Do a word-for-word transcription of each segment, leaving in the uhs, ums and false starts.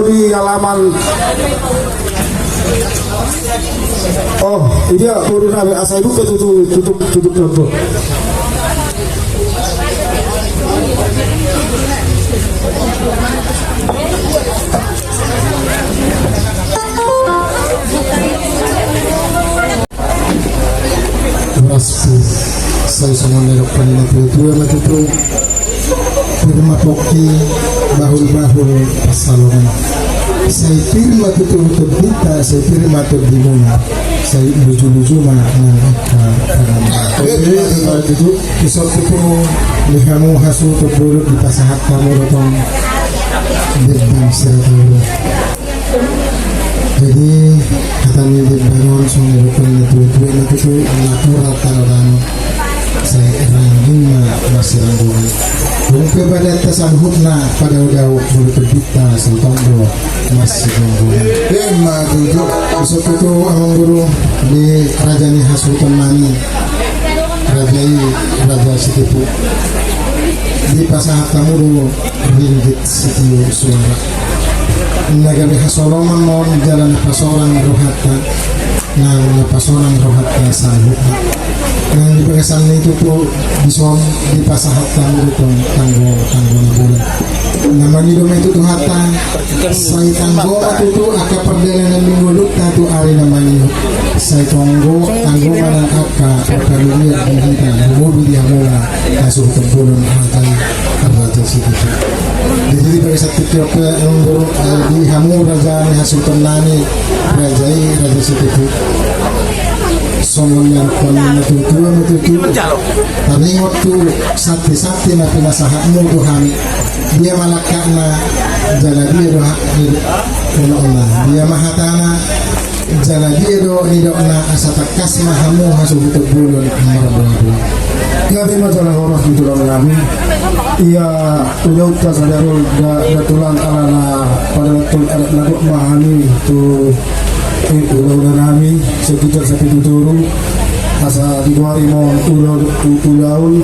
Di halaman. Oh, i dia boru nami, asa dibuka tutu, tutu, tutu, tutu. Boras pir, sai songon na nidok ni natuatua ma tutu. Pir ma pongki, bahulbahul pansalongan. Sai pir ma tutu tondinta, sai pir ma tondimuna. Sai lujuluju ma nang angka pangamuan. Dison tutu di hamu hasuhuton bolon dipasahat hamu do tong Demban Siratubu. Jadi hata ni Demban on songon na nidok ni natuatua ma tutu, napuran tano-tano, sai rangging ma marsiranggongan. Dung pe badanta saluhutna padaodao, molo tondinta sai tong do marsigomgoman. Ima tutu. Dison tutu amang boru, di raja ni hasuhuton nami, raja i Raja Sitipu, dipasahat hamu do ringgit sitio suara. Na gabe hasolongan ma on jala na pasorang rohanta, na, na pasorang rohanta saluhutna. Nang di bagasan ni tutu dison dipasahat hamu do tong tanggo, tanggo na bolon. Na mangido ma i tu Tuhanta, sai tanggo ma tutu angka pardalanan ni ngolunta tu ari na mangihut. Sai tanggo, tanggo ma nang angka parpalilian di hita, lumobi di hamuna hasuhuton bolon, raja i Raja Sitipu. Jadi di bagasan tingki on pe, eh, di hamu raja ni hasuhuton nami, raja i Raja Sitipu, songon na nidok ni natuatua ma tutu, taringot tu santisanti na pinasahatmu tu hami. Dia ma langkatna jala dia do ha-, unokna, dia ma hatana jala dia do nidokna, asa tangkas ma hamu hasuhuton bolon marboaboa. Gabe ma jala horas di tulang nami. Ia ulaonta sadari on da-, da tulang, alana padalan tu adat na gok ma hami tu, eh, ulaula nami sekitar sapitu toru. Asa digoari ma on ula-, u-, ulaon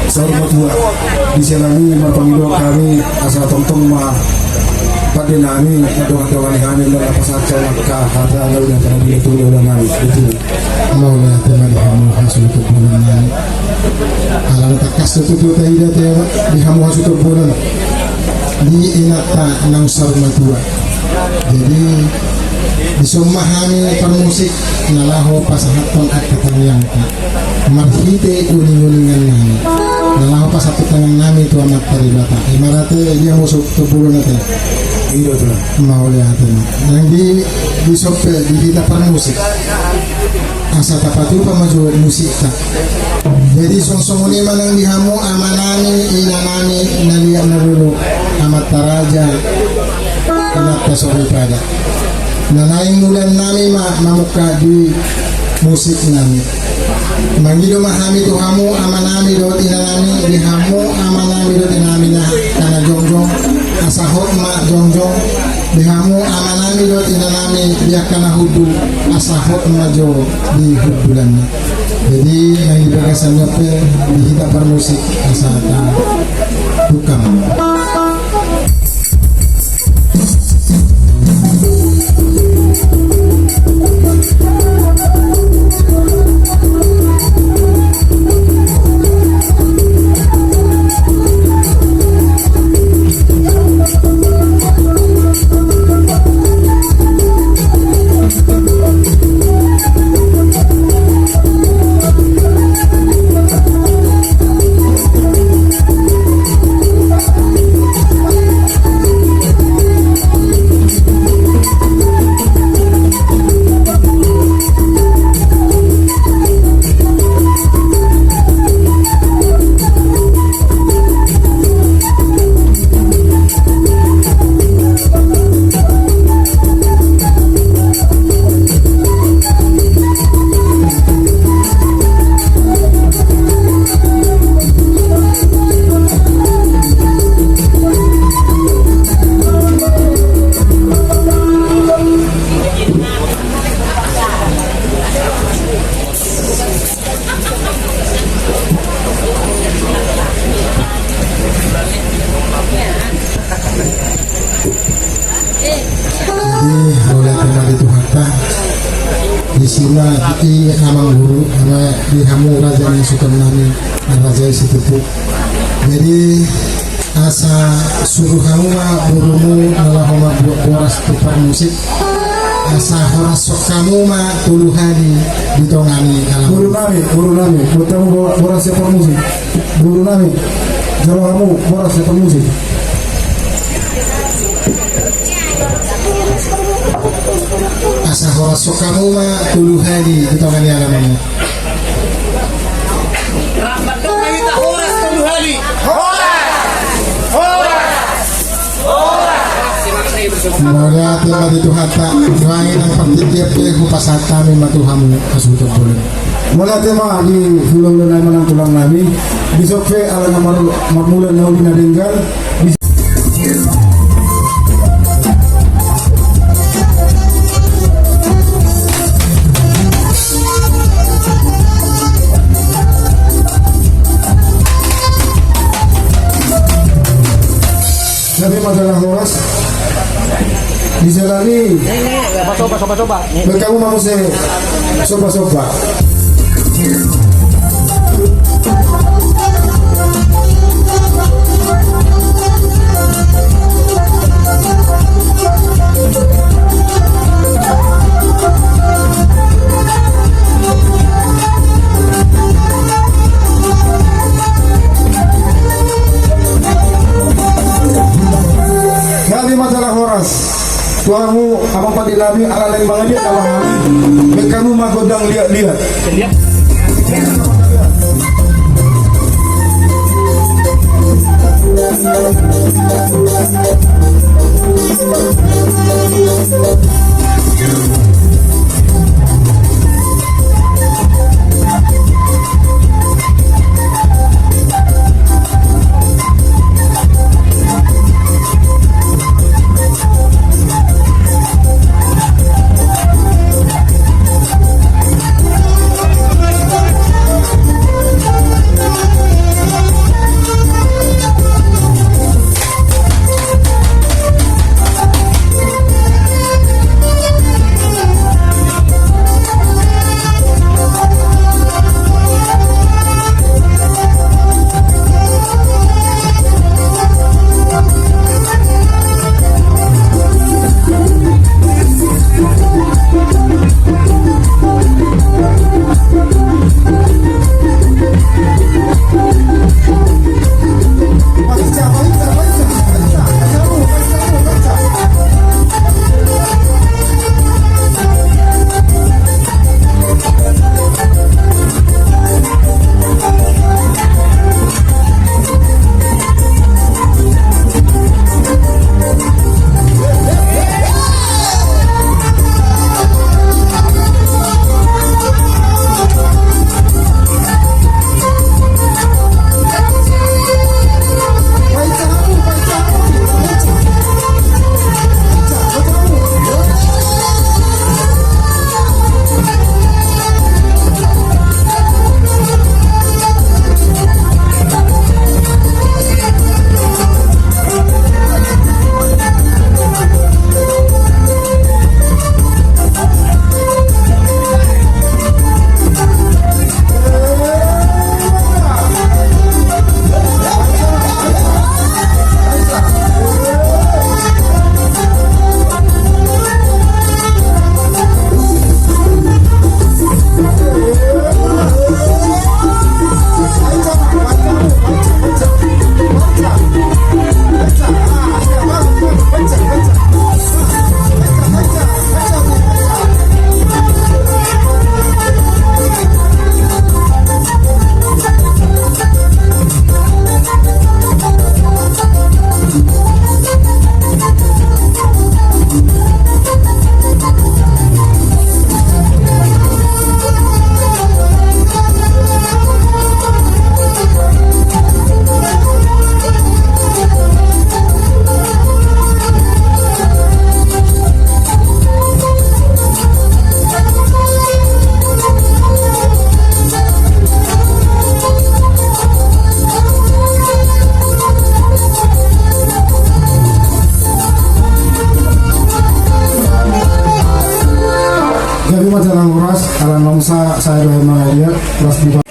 saur matua. Di siala ni i marpangidoan hami asa tongtong ma pande nami, na dongan-dongan ni hami, na pasahat songon angka hata na ulaon, hata na ulaon nami. Mauliate ma di hamu hasuhuton bolon nami. Alana tangkas do tutu taida, taida di hamu hasuhuton bolon, di inanta naung saur matua. Jadi dison ma hami parmusik na laho pasahathon angka tangiangta marhite uninguningan nami, na laho pasahathon tangiang nami tu Amanta Debata. Ima ate, di hamu hasuhuton bolon ate. I do tulang. Mauliate ma. Nang di, dison pe di hita parmusik, asa tapatupa ma jo musikta. Jadi songon i ma nang di hamu amanami, inanami na liat na lolo, amanta raja, inanta soripada, na naeng mulaan nami ma mamungka di musik nami. Mangido ma hami tu hamu amanami dohot inanami, di hamu amanami dohot inanami na angka na jongjong, asa hot ma jongjong. Di hamu amanami dohot inanami di angka na hundul, asa hot ma jo di hundulanna. Jadi nang di bagasan on pe di hita parmusik asa tabuka ma. I amang guru, ama di hamu raja ni sukan nami, raja i Sitipu. Jadi asa suru hamu ma borumu na laho mambuat boras tu parmusik. Asa horashon hamu ma tolu hali di tonga ni alaman. Boru nami, boru nami, buat hamu bo-, boras tu parmusik. Boru nami, jalo hamu boras tu parmusik. Asa horashon hamu ma tolu hali di tonga ni alaman. Ramban dong na hita horas tolu hali. Horas! Horas! Horas! Mauliate ma di Tuhanta, nuaeng nang partingkian pe hupasahat hami ma tu hamu hasuhuton bolon. Mauliate ma di hulahula nami manang tulang nami, dison pe ala na mar-, marmula na uli na denggan. Gabe ma jala horas. Dijalani. Soba, soba, soba, soba. Baen hamu ma muse soba, soba. Gabe ma jala horas. Tu hamu amang pande nami, ala naeng mangaliat nama hami, baen hamu ma gondang liat-liat. Sa, sa, dua, lima, ya. Kelas dua.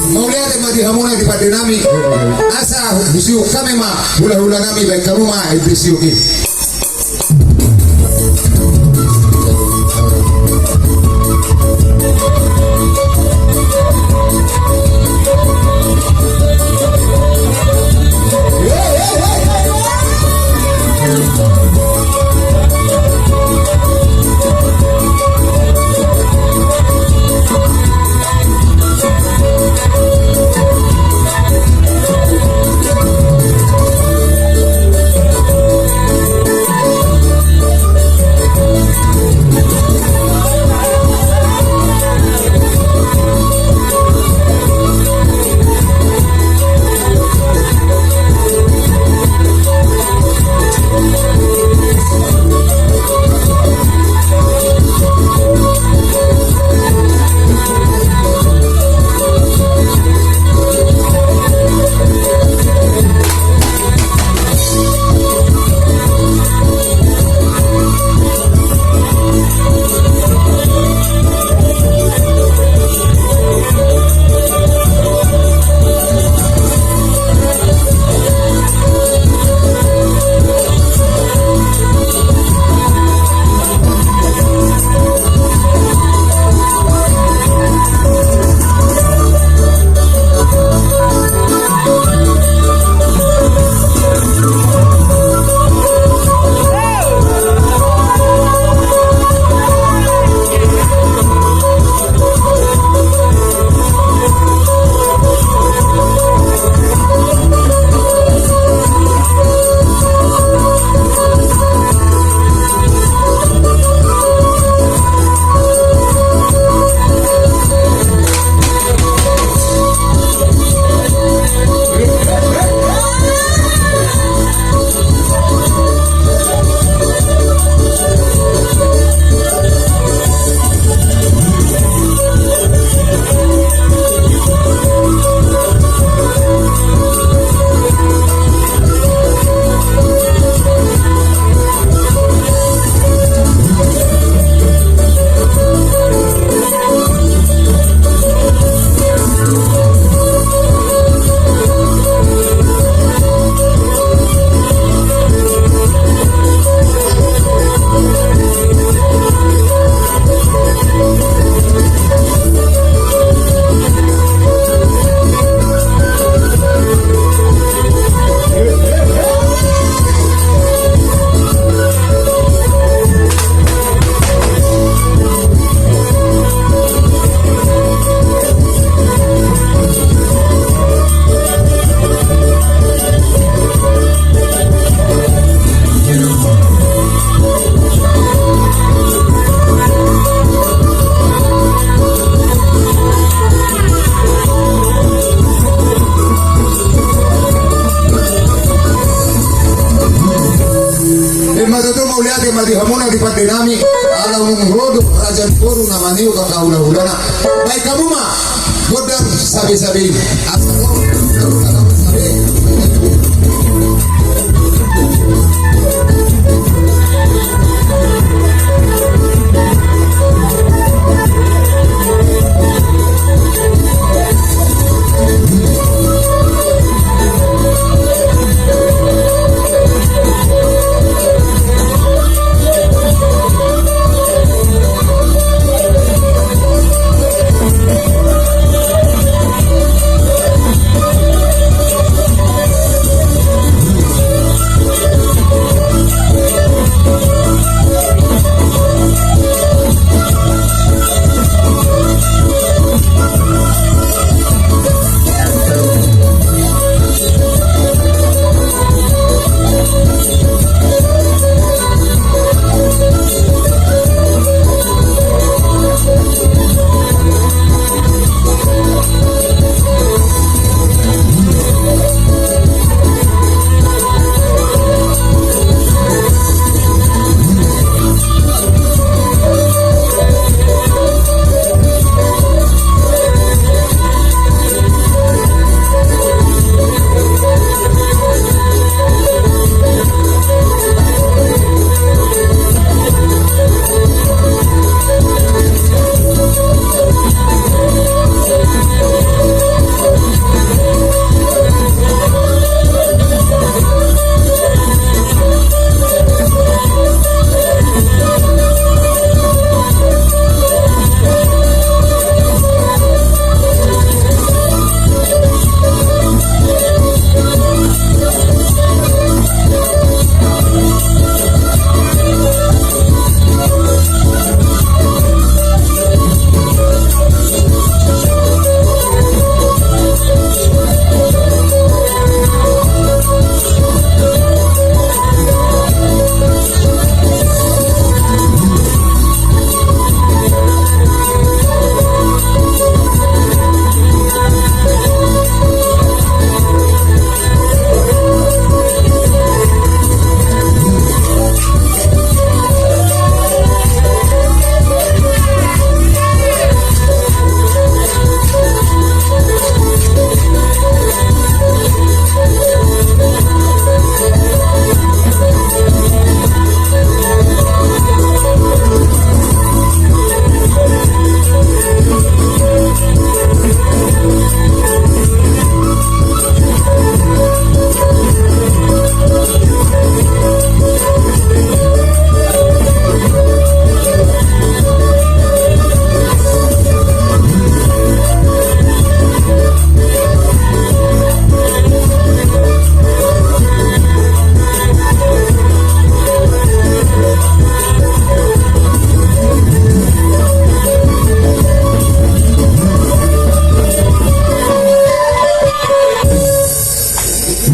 Mauliate ma di hamuna di pande nami. Asa husiuk hami ma hulahula nami, baen hamu ma ende siuk i. Ima tutu, mauliate ma di hamuna di pande nami, ala unang ro do raja ni boru na maniuk angka hulahulana. Baen hamu ma gondang sabesabe. Asa ro, asa ro, asa ro.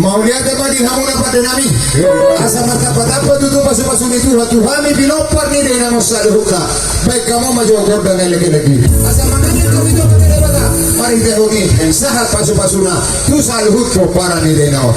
Mauliate ma di hamuna pande nami. Asa martambatamba tutu pasupasu ni Tuhan tu hami pinompar ni dainang on saluhutna. Baen hamu ma jo gondang elek-elek i. Asa manangihon hami tu Debata marhitehon i sahat pasupasuna tu saluhut pomparan ni dainang on.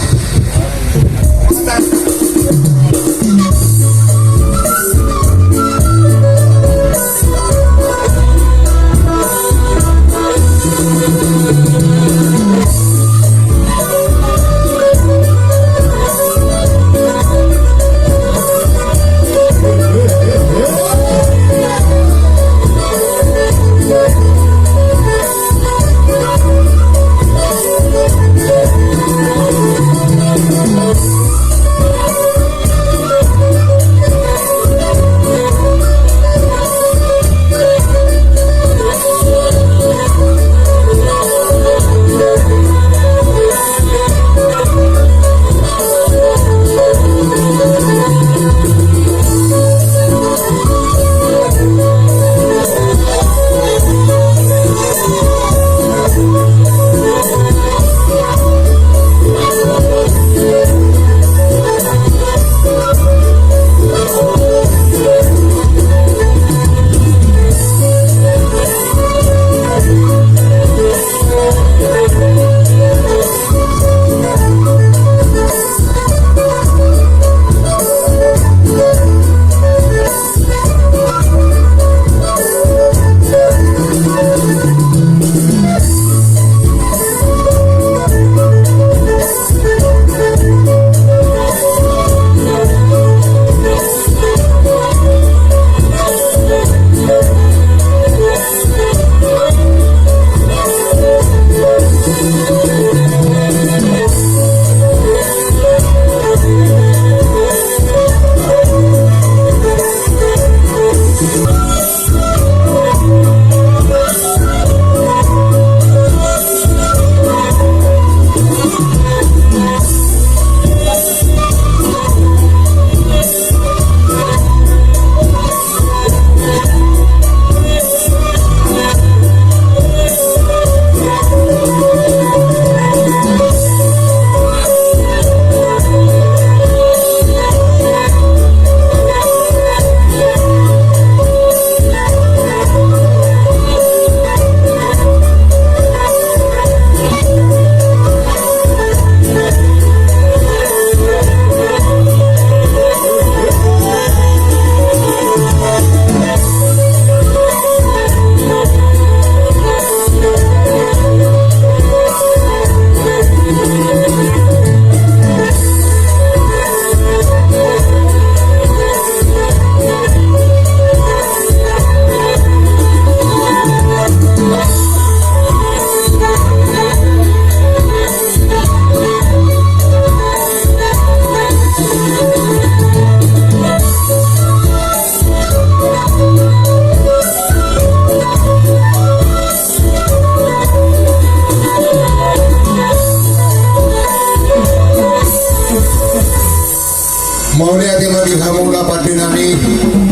Mauliate ma di hamuna pande nami.